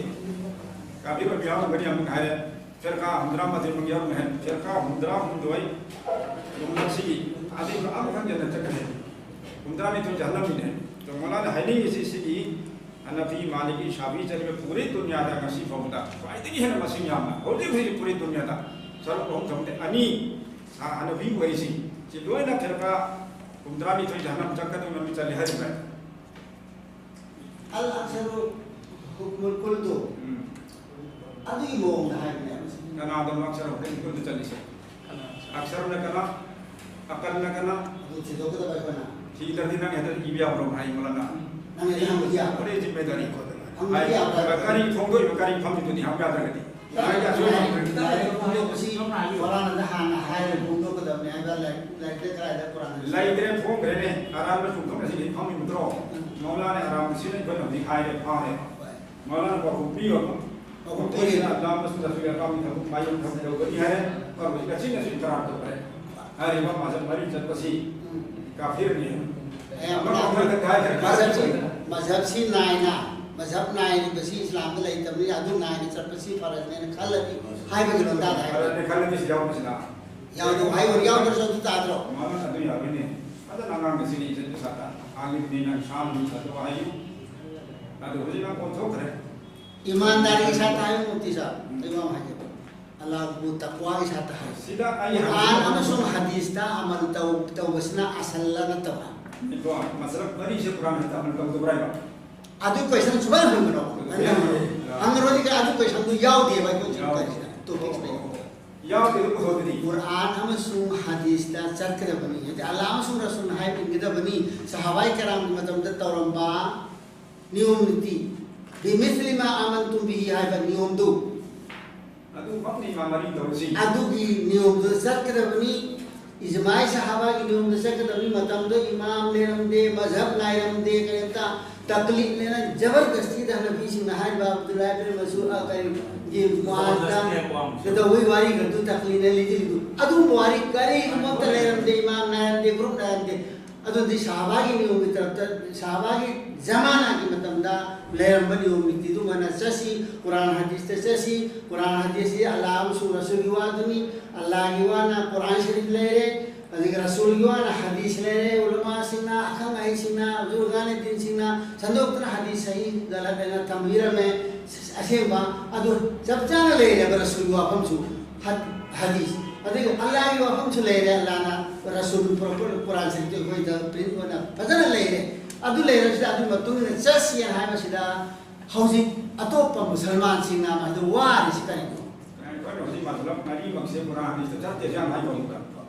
ꯀꯥꯕꯤꯔꯣꯏꯕ ꯌꯥꯎꯔꯝꯒꯅꯤ ꯑꯃꯨꯛ ꯍꯥꯏꯔꯦ꯫ ꯐꯤꯔꯀꯥ ꯍꯨꯝꯗ꯭ꯔꯥ ꯃꯥꯊꯣꯏꯃꯛ ꯌꯥꯎꯔꯝꯒꯅꯤ ꯍꯥꯏ꯫ ꯐꯤꯔꯀꯥ ꯍꯨꯝꯗ꯭ꯔꯥ ꯍꯨꯝꯗꯣꯏ ꯂꯨꯝꯂꯛꯁꯤꯒꯤ ꯑꯗꯩ ꯑꯃꯈꯛ ꯍꯦꯟꯅ ꯆꯠꯀꯅꯤ꯫ ꯍꯨꯝꯗ꯭ꯔꯥ ꯅꯤꯊꯣꯏ ꯖꯍꯟꯅꯝꯒꯤꯅꯦ꯫ ꯑꯗꯣ ꯃꯧꯂꯥꯅ ꯍꯥꯏꯅꯤꯡꯉꯤꯁꯤ ꯁꯤꯒꯤ ꯍꯅꯐꯤ, ꯃꯥꯂꯤꯀꯤ, ꯁꯥꯐꯤ ꯆꯠꯂꯤꯕ ꯄꯨꯔꯤ ꯗꯨꯅꯤꯌꯥꯗ ꯉꯁꯤ ꯐꯥꯎꯕꯗ ꯈ꯭ꯋꯥꯏꯗꯒꯤ ꯍꯦꯟꯅ ꯃꯁꯤꯡ ꯌꯥꯝꯅ ꯍꯧꯖꯤꯛ ꯍꯧꯖꯤꯛ ꯄꯨꯔꯤ ꯗꯨꯅꯤꯌꯥꯗ ꯁꯔꯨꯛ ꯑꯍꯨꯝ ꯊꯣꯛꯇꯦ ꯑꯅꯤ ꯍꯅꯐꯤ ꯑꯣꯏꯔꯤꯁꯤ꯫ ꯁꯤ ꯂꯣꯏꯅ ꯐꯤꯔꯀꯥ ꯍꯨꯝꯗ꯭ꯔꯥ ꯅꯤꯊꯣꯏ ꯖꯍꯟꯅꯝ ꯆꯠꯀꯗꯧꯅ ꯃꯤ ꯆꯠꯂꯤ ꯍꯥꯏꯔꯤꯕ꯫ ꯑꯜ ꯑꯛꯁꯔꯨ ꯍꯨꯛꯃꯨꯜ ꯀꯨꯜꯗꯨ ꯎꯝ꯫ ꯑꯗꯨꯒꯤ ꯃꯑꯣꯡꯗ ꯍꯥꯏꯕꯅꯦꯕ꯫ ꯀꯅꯥꯗꯅꯣ ꯑꯛꯁꯔ ꯍꯨꯛꯃꯨꯜ ꯀꯨꯜꯗ ꯆꯠꯂꯤꯁꯦ? ꯑꯛꯁꯔꯅ ꯀꯅꯥ? ꯑꯀꯜꯅ ꯀꯅꯥ? ꯑꯗꯨ ꯊꯤꯗꯣꯛꯀꯗꯕ ꯑꯩꯈꯣꯏꯅ꯫ ꯊꯤꯗ꯭ꯔꯗꯤ ꯅꯪ ꯍꯦꯛꯇ ꯏꯕ ꯌꯥꯕ꯭ꯔꯣ ꯍꯥꯏ ꯃꯣꯂꯥꯅ? ꯅꯪ ꯍꯦꯛꯇ ꯍꯪꯕꯗꯤ ꯌꯥꯕ꯭ꯔꯣ? ꯑꯩꯈꯣꯏ ꯖꯤꯝꯃꯦꯗꯥꯔꯤ꯫ ꯍꯪꯕꯗꯤ ꯍꯥꯏ, ꯌꯥꯕ꯭ꯔꯣ? ꯀꯔꯤ ꯐꯣꯡꯗꯣꯛꯏꯕ, ꯀꯔꯤ ꯐꯝꯃꯤꯕꯗꯨꯗꯤ ꯍꯪꯕ ꯌꯥꯗ꯭ꯔꯒꯗꯤ? ꯂꯥꯏꯔꯤꯛ ꯑꯁꯣꯏꯕ ꯂꯥꯏꯔꯤꯛ ꯐꯣꯡꯗꯣꯛꯄꯁꯤ ꯃꯣꯂꯥꯅꯗ ꯍꯥꯟꯅ ꯍꯥꯏꯔꯒ ꯐꯣꯡꯗꯣꯛꯀꯗꯕꯅꯦ ꯍꯥꯏꯕ ꯂꯥꯏꯔꯤꯛ, ꯂꯥꯏꯔꯤꯛꯇ ꯀꯗꯥꯏꯗ ꯀꯨꯔꯥꯟꯗ? ꯂꯩꯇ꯭ꯔꯦ, ꯐꯣꯡꯈ꯭ꯔꯦꯅꯦ꯫ ꯑꯔꯥꯟꯕ ꯆꯨꯝꯊꯣꯛꯅꯁꯤꯗꯤ ꯐꯝꯃꯤ ꯅꯠꯇ꯭ꯔꯣ? ꯎꯝ꯫ ꯃꯧꯂꯥꯅ ꯑꯔꯥꯟꯕꯁꯤꯅ ꯑꯩꯈꯣꯏꯅ ꯍꯧꯖꯤꯛ ꯍꯥꯏꯔꯦ, ꯐꯥꯔꯦ꯫ ꯍꯣꯏ꯫ ꯃꯧꯂꯥꯅ ꯄꯥꯎꯈꯨꯝ ꯄꯤꯕ꯫ ꯄꯥꯎꯈꯨꯝ ꯄꯤꯔꯦ꯫ ꯃꯈꯣꯏꯁꯤꯅ ꯑꯜꯂꯥꯍ ꯃꯁꯨꯗ ꯁꯨꯏ ꯑꯀꯥꯝꯒꯤ ꯊꯕꯛ ꯃꯥꯌꯣꯛ ꯊꯕꯛ ꯇꯧꯒꯅꯤ ꯍꯥꯏꯔꯦ꯫ ꯃꯔꯨꯞꯁꯤ ꯀꯆꯤꯟꯅꯁꯨ ꯏꯟꯀꯥꯔ ꯇꯧꯈ꯭ꯔꯦ꯫ ꯍꯥꯏꯔꯤꯕ ꯃꯥꯁꯦ ꯃꯔꯤ ꯆꯠꯄꯁꯤ ꯎꯝ꯫ ꯀꯥꯐꯤꯔꯅꯤ꯫ ꯑꯦ, ꯑꯃ ꯃꯥ-, ꯀꯥꯐꯤꯔ ꯈꯛꯇ ꯍꯥꯏꯈ꯭ꯔꯦ꯫ ꯃꯖꯍꯕꯁꯤ, ꯃꯖꯍꯕꯁꯤ ꯅꯥꯏꯅ, ꯃꯖꯍꯕ ꯅꯥꯏꯔꯤꯕꯁꯤ ꯏꯁꯂꯥꯝꯗ ꯂꯩꯇꯕꯅꯤꯅ ꯑꯗꯨ ꯅꯥꯏꯅ ꯆꯠꯄꯁꯤ ꯐꯔꯖꯅꯦꯅ ꯈꯜꯂꯗꯤ ꯍꯥꯏꯕꯒꯤ ꯂꯣꯟꯗꯥꯗ ꯍꯥꯏꯕ꯫ ꯐꯔꯖꯅꯦ ꯈꯜꯂꯗꯤ ꯁꯤ ꯌꯥꯎꯕꯁꯤꯅ꯫ ꯌꯥꯎꯗꯧ ꯍꯥꯏꯕ ꯌꯥꯎꯗ꯭ꯔꯁꯨ ꯑꯗꯨ ꯇꯥꯗ꯭ꯔꯣ? ꯃꯥꯅ ꯑꯗꯨ ꯌꯥꯔꯣꯏꯅꯦ꯫ ꯐꯖꯅ ꯑꯉꯥꯡꯗ ꯁꯤꯅꯤ ꯏꯖꯠ ꯁꯥꯇ꯫ ꯑꯥꯂꯤꯝꯅꯤꯅ ꯁꯥꯟꯅꯤ ꯁꯥꯇ ꯍꯥꯏꯌꯨ꯫ ꯑꯗꯨ ꯍꯧꯖꯤꯛ ꯅꯪ ꯑꯣꯟꯊꯣꯛꯈ꯭ꯔꯦ꯫ ꯏꯃꯥꯟꯗꯥꯔꯤ ꯁꯥꯇ ꯍꯥꯏꯌꯨ ꯃꯨꯐꯇꯤ ꯁꯥꯕ꯫ ꯎꯝ꯫ ꯑꯩ ꯋꯥ ꯑꯃ ꯍꯥꯏꯒꯦ꯫ ꯑꯜꯂꯥꯍꯕꯨ ꯇꯛꯋꯥꯒꯤ ꯁꯥꯠꯇ ꯍꯥꯏ꯫ ꯁꯤꯗ ꯑꯩ ꯀꯨꯔꯥꯟ ꯑꯃꯁꯨꯡ ꯍꯗꯤꯁꯇ ꯑꯃꯜ ꯇꯧ ꯇꯧꯕꯁꯤꯅ ꯑꯁꯜꯂ ꯅꯠꯇꯕ? ꯅꯤꯀꯣ, ꯃꯁꯂꯛ ꯃꯔꯤꯁꯦ ꯀꯨꯔꯥꯟ ꯍꯗꯤꯁꯇ ꯑꯃꯜ ꯇꯧꯗꯕ꯭ꯔꯥ ꯍꯥꯏꯕ? ꯑꯗꯨ ꯀꯣꯏꯁꯟ ꯁꯨꯃꯥꯏꯅ ꯍꯪꯒꯅꯣ꯫ ꯌꯥꯎꯗꯦ꯫ ꯍꯪꯉꯔꯣꯏꯗꯤ ꯑꯗꯨ ꯀꯣꯏꯁꯟꯗꯨ ꯌꯥꯎꯗꯦꯕ ꯑꯩꯈꯣꯏ ꯀꯔꯤꯁꯤꯗ ꯇꯣꯄꯤꯛꯁꯤꯗ꯫ ꯌꯥꯎꯗꯦ, ꯑꯗꯨ ꯄꯨꯊꯣꯛꯇꯗꯤ꯫ ꯀꯨꯔꯥꯟ ꯑꯃꯁꯨꯡ ꯍꯗꯤꯁꯇ ꯆꯠꯀꯗꯕꯅꯤ꯫ ꯍꯥꯏꯗꯤ ꯑꯜꯂꯥ ꯑꯃꯁꯨꯡ ꯔꯁꯨꯜꯅ ꯍꯥꯏꯕ ꯏꯟꯒꯗꯕꯅꯤ꯫ ꯁꯍꯥꯕꯥꯏ ꯀꯔꯥꯝꯒꯤ ꯃꯇꯝꯗ ꯇꯧꯔꯝꯕ ꯅꯤꯌꯣꯝ ꯅꯤꯇꯤ, ꯕꯤꯃꯤꯁꯂꯤꯃꯥ ꯑꯃꯟ ꯇꯨꯝꯕꯤꯍꯤ ꯍꯥꯏꯕ ꯅꯤꯌꯣꯝꯗꯨ꯫ ꯑꯗꯨꯃꯛꯅꯤ ꯏꯃꯥ ꯃꯔꯤ ꯇꯧꯔꯤꯁꯤ꯫ ꯑꯗꯨꯒꯤ ꯅꯤꯌꯣꯝꯗꯨꯗ ꯆꯠꯀꯗꯕꯅꯤ꯫ ꯏꯖꯃꯥꯏ ꯁꯍꯥꯕꯥꯒꯤ ꯅꯤꯌꯣꯝꯗ ꯆꯠꯀꯗꯕꯅꯤ꯫ ꯃꯇꯝꯗꯨ ꯏꯃꯥꯝ ꯂꯩꯔꯝꯗꯦ, ꯃꯖꯍꯕ ꯂꯩꯔꯝꯗꯦ, ꯀꯔꯤꯝꯇ ꯇꯛꯂꯤꯗ ꯂꯩꯅ ꯖꯕꯔꯗꯁꯇꯤꯗ ꯍꯅꯐꯤꯁꯤꯡꯅ ꯍꯥꯏꯔꯤꯕ ꯑꯕꯗꯨꯜꯂꯥ ꯏꯕꯅ ꯃꯁꯨꯗ, ꯑ, ꯀꯔꯤ, ꯒꯤ ꯃꯨꯑꯥꯖꯗ ꯀꯩꯗꯧꯕꯩ ꯋꯥꯔꯤ ꯈꯛꯇꯨ ꯇꯛꯂꯤꯗ ꯂꯤꯗ꯭ꯔꯤꯗꯨ? ꯑꯗꯨꯒꯨꯝꯕ ꯋꯥꯔꯤ ꯀꯔꯤꯒꯨꯝꯕ ꯑꯝꯇ ꯂꯩꯔꯝꯗꯦ, ꯏꯃꯥꯝ ꯅꯥꯏꯔꯝꯗꯦ, ꯒ꯭ꯔꯨꯞ ꯅꯥꯏꯔꯝꯗꯦ꯫ ꯑꯗꯨꯗꯤ ꯁꯍꯥꯕꯥꯒꯤ ꯅꯤꯌꯣꯝꯒꯤ ꯇꯔꯞꯇ, ꯁꯍꯥꯕꯥꯒꯤ ꯖꯃꯥꯅꯥꯒꯤ ꯃꯇꯝꯗ ꯂꯩꯔꯝꯕ ꯅꯤꯌꯣꯝ ꯅꯤꯇꯤꯗꯨ ꯃꯥꯅ ꯆꯠꯁꯤ꯫ ꯀꯨꯔꯥꯟ ꯍꯗꯤꯁꯇ ꯆꯠꯁꯤ꯫ ꯀꯨꯔꯥꯟ ꯍꯗꯤꯁꯁꯤ ꯑꯜꯂꯥ ꯑꯃꯁꯨꯡ ꯔꯁꯨꯜꯒꯤ ꯋꯥꯗꯨꯅꯤ꯫ ꯑꯜꯂꯥꯒꯤ ꯋꯥꯅ ꯀꯨꯔꯥꯟ ꯁꯔꯤꯐ ꯂꯩꯔꯦ, ꯑꯗꯨꯒ ꯔꯁꯨꯜꯒꯤ ꯋꯥꯅ ꯍꯗꯤꯁ ꯂꯩꯔꯦ꯫ ꯎꯂꯃꯥꯁꯤꯡꯅ, ꯑꯈꯪ ꯑꯍꯩꯁꯤꯡꯅ, ꯕꯨꯖꯨꯔꯒꯥꯅ ꯗꯤꯟꯁꯤꯡꯅ ꯁꯟꯗꯣꯛꯇꯨꯅ ꯍꯗꯤꯁ ꯁꯍꯤ ꯒꯂꯠ ꯍꯥꯏꯅ ꯊꯝꯕꯤꯔꯝꯃꯦ꯫ ꯑꯁꯦꯡꯕ ꯑꯗꯨ ꯆꯞ ꯆꯥꯅ ꯂꯩꯔꯦꯕ ꯔꯁꯨꯜꯒꯤ ꯋꯥꯐꯝꯁꯨ꯫ ꯍꯠ-, ꯍꯗꯤꯁ꯫ ꯑꯗꯒꯤ ꯑꯜꯂꯥꯍꯒꯤ ꯋꯥꯐꯝꯁꯨ ꯂꯩꯔꯦ, ꯑꯜꯂꯥꯍꯅ ꯔꯁꯨꯜ ꯄꯨꯔꯛꯄ ꯀꯨꯔꯥꯟ ꯁꯔꯤꯐꯇꯨ ꯑꯩꯈꯣꯏꯗ ꯄ꯭ꯔꯤꯟꯠ ꯑꯣꯏꯅ ꯐꯖꯅ ꯂꯩꯔꯦ꯫ ꯑꯗꯨ ꯂꯩꯔꯕꯁꯤꯗ ꯑꯗꯨꯒꯤ ꯃꯇꯨꯡ ꯏꯟꯅ ꯆꯠꯁꯤꯅ ꯍꯥꯏꯕꯁꯤꯗ ꯍꯧꯖꯤꯛ ꯑꯇꯣꯞꯄ ꯃꯨꯁꯜꯃꯥꯟꯁꯤꯡꯅ ꯃꯗꯨ ꯋꯥꯔꯤꯁꯤ ꯀꯔꯤꯅꯣ? ꯑꯩꯈꯣꯏꯅ ꯍꯧꯖꯤꯛ ꯃꯁꯂꯛ ꯃꯔꯤꯃꯛꯁꯦ ꯀꯨꯔꯥꯟ ꯍꯗꯤꯁꯇ ꯆꯠꯇꯦꯁꯦ ꯌꯥꯝ ꯍꯥꯏꯕ ꯑꯃꯨꯛꯀ꯫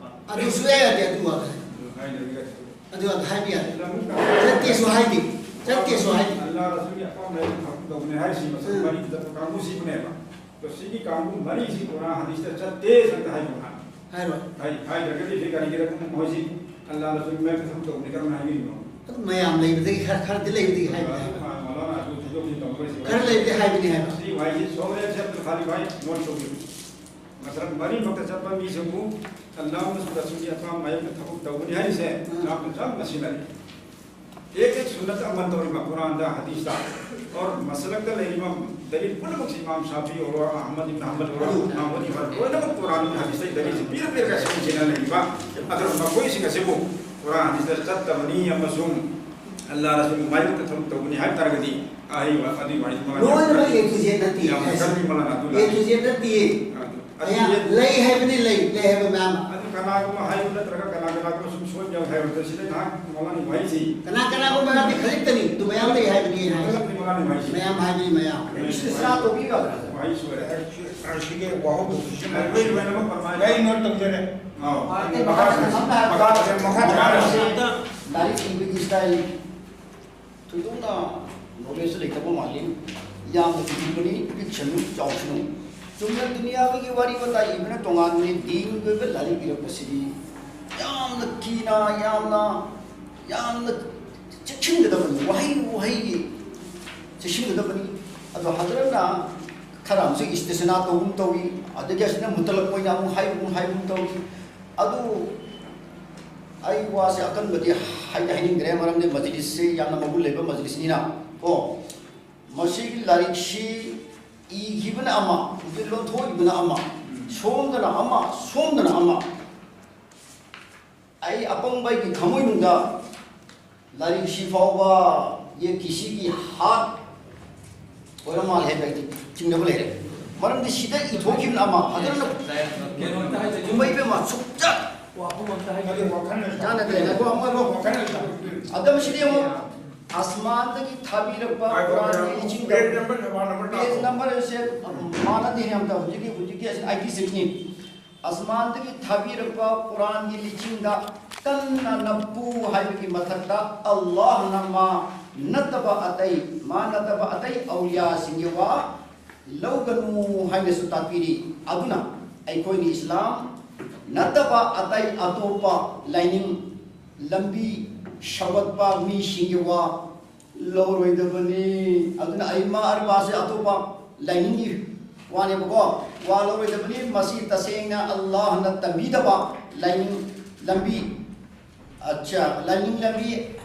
ꯑꯗꯨ ꯁꯨꯌꯥ ꯌꯥꯗꯦ, ꯑꯗꯨ ꯋꯥꯗ ꯍꯥꯏ-, ꯍꯥꯏꯅꯔꯤꯒ ꯑꯗꯨ ꯋꯥꯗ ꯍꯥꯏꯕ ꯌꯥꯗꯦ꯫ ꯆꯠꯇꯦꯁꯨ ꯍꯥꯏꯗꯦ, ꯆꯠꯇꯦꯁꯨ ꯍꯥꯏꯗꯦ꯫ ꯑꯜꯂꯥ ꯔꯁꯨꯜꯒꯤ ꯑꯄꯥꯝꯕ ꯂꯥꯏꯔꯤꯛ ꯊꯕꯛ ꯇꯧꯕꯅꯦ ꯍꯥꯏꯔꯤꯁꯤ ꯃꯁꯂꯛ ꯎꯝ꯫ ꯃꯔꯤꯗ ꯆꯠꯄ ꯀꯥꯡꯕꯨꯁꯤꯕꯨꯅꯦꯕ꯫ ꯑꯗꯣ ꯁꯤꯒꯤ ꯀꯥꯡꯕꯨ ꯃꯔꯤꯁꯤ ꯀꯨꯔꯥꯟ ꯍꯗꯤꯁꯇ ꯆꯠꯇꯦ ꯁꯤꯗ ꯍꯥꯏꯕ ꯉꯥꯏ꯫ ꯍꯥꯏꯔꯣꯏ꯫ ꯍꯥꯏ-, ꯍꯥꯏꯗ꯭ꯔꯒꯗꯤ ꯁꯤ ꯀꯔꯤꯒꯤꯔ ꯃꯈꯣꯏꯁꯤ ꯑꯜꯂꯥ ꯔꯁꯨꯜꯒꯤ ꯃꯔꯛꯇ ꯊꯕꯛ ꯇꯧꯕꯅꯦ ꯀꯔꯝꯅ ꯍꯥꯏꯕꯤꯔꯤꯅꯣ? ꯑꯗꯨ ꯃꯌꯥꯝ ꯂꯩꯕꯗꯒꯤ ꯈꯔ, ꯈꯔꯗꯤ ꯂꯩꯕꯗꯒꯤ ꯍꯥꯏꯕꯅꯦ ꯍꯥꯏꯕ꯫ ꯃ-, ꯃ-, ꯃꯧꯂꯥꯅꯥ ꯑꯗꯨ ꯊꯩꯗꯣꯛ ꯊꯩꯖꯤꯟ ꯇꯧꯅꯕ ꯁꯤ ꯈꯔ ꯂꯩꯕꯗꯤ ꯍꯥꯏꯕꯅꯤ ꯍꯥꯏꯕ꯫ ꯁꯤ ꯋꯥꯍꯩꯁꯤ ꯁꯣꯜꯂꯦ ꯁꯦ ꯑꯕꯗꯨꯜ ꯈꯥꯂꯤꯛ ꯚꯥꯏ ꯅꯣꯠ ꯇꯧꯕꯤꯌꯨ꯫ ꯃꯁꯂꯛ ꯃꯔꯤꯃꯛꯇ ꯆꯠꯄ ꯃꯤꯁꯤꯡꯕꯨ ꯑꯜꯂꯥꯍ ꯑꯃꯁꯨꯡ ꯔꯁꯨꯜꯒꯤ ꯑꯄꯥꯝꯕ ꯃꯥꯌꯣꯛꯇ ꯊꯕꯛ ꯇꯧꯒꯅꯤ ꯍꯥꯏꯔꯤꯁꯦ ꯎꯝ꯫ ꯌꯥꯝꯅ ꯆꯝꯅ ꯁꯤꯟꯅꯔꯤ꯫ ꯑꯦꯛ ꯑꯦꯛ ꯁꯨꯟꯅꯠ ꯑꯃꯜ ꯇꯧꯔꯤꯕ ꯀꯨꯔꯥꯟꯗ, ꯍꯗꯤꯁꯇ, ꯑꯣꯔ ꯃꯁꯂꯛꯇ ꯂꯩꯔꯤꯕ ꯗꯂꯤꯜ ꯄꯨꯝꯅꯃꯛꯁꯤ ꯏꯃꯥꯝ ꯁꯥꯐꯤ ꯑꯣꯏꯔꯣ, ꯑꯍꯃꯗ ꯏꯕꯅ ꯍꯝꯕꯜ ꯑꯣꯏꯔꯣ, ꯏꯃꯥꯝ ꯑꯕꯨ ꯍꯅꯤꯐꯥ ꯂꯣꯏꯅꯃꯛ ꯀꯨꯔꯥꯟ ꯑꯃꯗꯤ ꯍꯗꯤꯁꯇꯒꯤ ꯗꯂꯤꯜꯁꯤ ꯄꯤꯔ ꯄꯤꯔꯒ ꯁꯤꯟ ꯁꯤꯟꯅ ꯂꯩꯔꯤꯕ꯫ ꯑꯗꯨꯅ ꯃꯈꯣꯏꯁꯤꯡ ꯑꯁꯤꯕꯨ ꯀꯨꯔꯥꯟ ꯍꯗꯤꯁꯇ ꯆꯠꯇꯕꯅꯤ ꯑꯃꯁꯨꯡ ꯑꯜꯂꯥꯍ ꯔꯁꯨꯜꯒꯤ ꯃꯥꯌꯣꯛꯇ ꯊꯕꯛ ꯇꯧꯒꯅꯤ ꯍꯥꯏꯕ ꯇꯥꯔꯒꯗꯤ ꯑꯍꯩꯕ ꯑꯗꯨꯒꯤ ꯋꯥꯔꯤꯗꯨ ꯃꯉꯥꯏ꯫ ꯂꯣꯏꯅꯃꯛ ꯑꯦ ꯇꯨ ꯖꯦꯠ ꯅꯠꯇꯦ ꯌꯥꯝꯅ ꯍꯥꯏꯁꯦ꯫ ꯀꯟꯕꯤ ꯃꯂꯥꯡ ꯑꯗꯨ ꯑꯦ ꯇꯨ ꯖꯦꯠ ꯅꯠꯇꯦ꯫ ꯑꯗꯨ ꯃꯌꯥꯝ ꯂꯩ ꯍꯥꯏꯕꯅꯤ, ꯂꯩ, ꯂꯩ ꯍꯥꯏꯕ ꯃꯌꯥꯝ ꯑꯃ꯫ ꯑꯗꯨ ꯀꯅꯥꯒꯨꯝꯕ ꯍꯥꯏꯕ ꯅꯠꯇ꯭ꯔꯒ ꯀꯅꯥ ꯀꯅꯥꯒꯨꯝꯕ ꯁꯨꯝ ꯁꯣꯏꯕ ꯌꯥꯎ ꯍꯥꯏꯕꯗ ꯁꯤꯗ ꯉꯥꯏꯍꯥꯛ ꯃꯧꯂꯥꯅꯥꯒꯤ ꯋꯥꯍꯩꯁꯤ ꯀꯅꯥ ꯀꯅꯥꯒꯨꯝꯕ ꯍꯥꯏꯕꯗꯤ ꯈꯖꯤꯛꯇꯅꯤ, ꯑꯗꯨ ꯃꯌꯥꯝ ꯂꯩ ꯍꯥꯏꯕꯅꯤ ꯍꯥꯏꯁꯦ꯫ ꯍꯟꯗꯛꯇꯤ ꯃꯧꯂꯥꯅꯥꯒꯤ ꯋꯥꯍꯩꯁꯤ ꯃꯌꯥꯝ ꯍꯥꯏꯕꯅꯤ, ꯃꯌꯥꯝ꯫ ꯏꯁꯇꯤꯁꯅꯥ ꯇꯧꯕꯤꯒ꯫ ꯋꯥꯍꯩ ꯁꯣꯏꯔꯦ꯫ ꯁꯤꯒꯤ ꯋꯥꯍꯧꯗꯣꯛꯄꯁꯤ ꯑꯩꯈꯣꯏ ꯂꯣꯏꯅꯃꯛ ꯄꯔꯃꯥꯏ ꯑꯩ ꯅꯣꯠ ꯇꯧꯖꯔꯦ꯫ ꯑꯥꯎ꯫ ꯑꯗꯩ ꯃꯈꯥ ꯇꯥꯅ ꯁꯝꯅ ꯍꯥꯏꯔꯕꯗ ꯃꯈꯥ ꯇꯥꯅ ꯃꯈꯥ ꯇꯥꯅ ꯂꯥꯏꯔꯤꯛ ꯏꯕꯒꯤ ꯁ꯭ꯇꯥꯏꯜ ꯊꯣꯏꯗꯣꯛꯅ ꯅꯣꯂꯦꯖ ꯂꯩꯇꯕ ꯃꯥꯜꯂꯤ꯫ ꯌꯥꯝꯅ ꯄꯤꯛꯄꯅꯤ, ꯄꯤꯛꯁꯅꯨ, ꯆꯥꯎꯁꯅꯨ꯫ ꯆꯨꯝꯅ ꯗꯨꯅꯤꯌꯥꯒꯤ ꯋꯥꯔꯤ ꯋꯥꯇꯥꯏ ꯏꯕꯅ ꯇꯣꯉꯥꯟꯕꯅꯤ, ꯗꯤꯟꯒꯤ ꯑꯣꯏꯕ ꯂꯥꯏꯔꯤꯛ ꯏꯔꯛꯄꯁꯤꯗꯤ ꯌꯥꯝꯅ ꯀꯤꯅ, ꯌꯥꯝꯅ, ꯌꯥꯝꯅ ꯆꯦꯛꯁꯤꯟꯒꯗꯕꯅꯤ꯫ ꯋꯥꯍꯩ ꯋꯥꯍꯩꯒꯤ ꯆꯦꯛꯁꯤꯟꯒꯗꯕꯅꯤ꯫ ꯑꯗꯣ ꯍꯖꯔꯠꯅ ꯈꯔ ꯑꯃꯁꯨ ꯏꯁꯇꯤꯁꯅꯥ ꯇꯧꯒꯨꯝ ꯇꯧꯏ, ꯑꯗꯒꯤ ꯑꯁꯤꯅ ꯃꯨꯇꯂꯛ ꯑꯣꯏꯅ ꯑꯃꯨꯛ ꯍꯥꯏꯕꯒꯨꯝ ꯍꯥꯏꯕꯒꯨꯝ ꯇꯧꯏ꯫ ꯑꯗꯨ ꯑꯩ ꯋꯥꯁꯦ ꯑꯀꯟꯕꯗꯤ ꯍꯥꯏꯗꯤ ꯍꯥꯏꯅꯤꯡꯗ꯭ꯔꯦ, ꯃꯔꯝꯗꯤ ꯃꯖꯂꯤꯁꯁꯤ ꯌꯥꯝꯅ ꯃꯒꯨꯟ ꯂꯩꯕ ꯃꯖꯂꯤꯁꯅꯤꯅ ꯀꯣ꯫ ꯃꯁꯤꯒꯤ ꯂꯥꯏꯔꯤꯛꯁꯤ ꯏꯈꯤꯕꯅ ꯑꯃ, ꯍꯧꯖꯤꯛ ꯂꯣꯟꯊꯣꯛꯏꯕꯅ ꯑꯃ, ꯁꯣꯝꯗꯅ ꯑꯃ, ꯁꯣꯝꯗꯅ ꯑꯃ꯫ ꯑꯩ ꯑꯄꯪꯕ ꯑꯩꯒꯤ ꯊꯃꯣꯏꯅꯨꯡꯗ ꯂꯥꯏꯔꯤꯛꯁꯤ ꯐꯥꯎꯕ ꯌꯦꯛꯈꯤꯁꯤꯒꯤ ꯍꯥꯠ ꯑꯣꯏꯔ ꯃꯥꯜꯂꯦ ꯍꯥꯏꯕ ꯑꯩꯗꯤ ꯆꯤꯡꯅꯕ ꯂꯩꯔꯦ꯫ ꯃꯔꯝꯗꯤ ꯁꯤꯗ ꯏꯊꯣꯛꯈꯤꯕꯅ ꯑꯃ, ꯑꯗꯨꯅ ꯀꯩꯅꯣꯝꯇ ꯍꯥꯏꯖꯒꯦ꯫ ꯏꯃꯩ ꯏꯕꯦꯝꯃ ꯁꯨꯛꯆꯠ ꯋꯥꯐꯝ ꯑꯝꯇ ꯍꯥꯏꯖꯒꯦ꯫ ꯆꯥꯟꯅꯗ꯭ꯔꯦ꯫ ꯉꯥꯏꯈꯣ, ꯑꯃꯨꯛ ꯉꯥꯏꯈꯣ꯫ ꯑꯗ ꯃꯁꯤꯗꯤ ꯑꯃꯨꯛ ꯑꯁꯃꯥꯟꯗꯒꯤ ꯊꯥꯕꯤꯔꯛꯄ ꯀꯨꯔꯥꯟꯒꯤ ꯏꯁꯤꯡꯗ ꯄꯦꯖ ꯅꯝꯕꯔ ꯅꯝꯕꯔ ꯄꯦꯖ ꯅꯝꯕꯔꯁꯦ ꯃꯥꯟꯅꯗꯦ ꯑꯝꯇ꯫ ꯍꯧꯖꯤꯛꯀꯤ ꯍꯧꯖꯤꯛꯀꯤ ꯑꯁꯤ ꯑꯥꯏꯇꯤ ꯁꯤꯛꯁꯅꯤ꯫ ꯑꯁꯃꯥꯟꯗꯒꯤ ꯊꯥꯕꯤꯔꯛꯄ ꯀꯨꯔꯥꯟꯒꯤ ꯂꯤꯆꯤꯡꯗ ꯀꯟꯅ ꯅꯞꯄꯨ ꯍꯥꯏꯕꯒꯤ ꯃꯊꯛꯇ ꯑꯜꯂꯥꯍꯅ ꯃꯥ ꯅꯠꯇꯕ ꯑꯇꯩ, ꯃꯥ ꯅꯠꯇꯕ ꯑꯇꯩ ꯑꯧꯂꯤꯌꯥꯁꯤꯡꯒꯤ ꯋꯥ ꯂꯧꯒꯅꯨ ꯍꯥꯏꯅꯁꯨ ꯇꯥꯛꯄꯤꯔꯤ꯫ ꯑꯗꯨꯅ ꯑꯩꯈꯣꯏꯅ ꯏꯁꯂꯥꯝ ꯅꯠꯇꯕ ꯑꯇꯩ ꯑꯇꯣꯞꯄ ꯂꯥꯏꯅꯤꯡ ꯂꯝꯕꯤ ꯁꯧꯒꯠꯄ ꯃꯤꯁꯤꯡꯒꯤ ꯋꯥ ꯂꯧꯔꯣꯏꯗꯕꯅꯤ꯫ ꯑꯗꯨꯅ ꯑꯏꯃꯥ ꯑꯔꯕꯥꯁꯦ ꯑꯇꯣꯞꯄ ꯂꯥꯏꯅꯤꯡꯒꯤ ꯋꯥꯅꯦꯕꯀꯣ, ꯋꯥ ꯂꯧꯔꯣꯏꯗꯕꯅꯤ꯫ ꯃꯁꯤ ꯇꯁꯦꯡꯅ ꯑꯜꯂꯥꯍꯅ ꯇꯝꯕꯤꯗꯕ ꯂꯥꯏꯅꯤꯡ ꯂꯝꯕꯤ, ꯑꯠꯆꯥ, ꯂꯥꯏꯅꯤꯡ ꯂꯝꯕꯤ